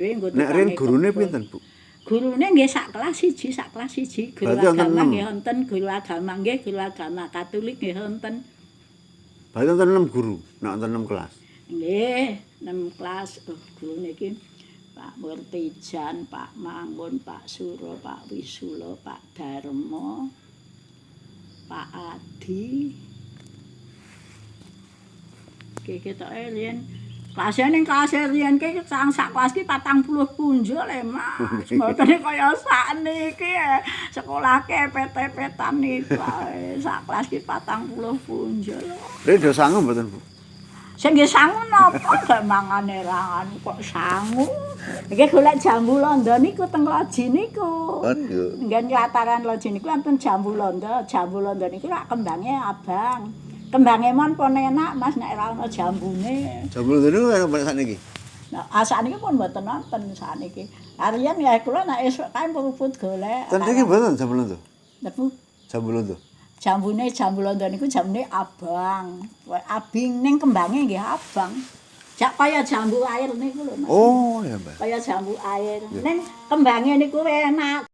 Nggo Nek rin tukange gurune kebon. Pinten, Bu? Gurune nggih sak kelas siji, sak kelas siji. Guru Berarti wonten agama 6. Nggih wonten, guru agama nggih, guru agama Katolik nggih wonten. Berarti wonten 6 guru, nek wonten 6 kelas. Nggih, 6 kelas. Oh, gurune iki Pak Murtijan, Pak Mangun, Pak Suro, Pak Wisulo, Pak Darmo, Pak Adi. Ki ketoke riyen kelasnya ning kelas riyen ki sang sak kelas ki 40 punjul e, Mas. Mboten kaya sakniki e. Sekolahke PT-petan niku ae. Sak kelas ki 40 punjul. Rin do sangu mboten, Bu? Sing nggih sangu napa gak mangane ra anu kok sangu. Nggih golek jambu londo niku teng loji niku. Oh, niku. Nggen lataran loji niku wonten jambu londo. Jambu londo niku rak kembange abang. Kembange mon pun enak, Mas, nek ora ana jambune. Jambu londo niku ana sakniki. Nah, sakniki pun mboten nonton sakniki. Ariyen ya kula nek esuk kae mruput golek. Ten mriki mboten jambu londo. Napa? Jambu londo. Jambune jambu londo niku jambune abang. Abing ning kembange nggih abang. Jak kaya jambu air niku lho, Mas. Oh, ya, Mbak. Kaya jambu air. Ning kembange niku enak.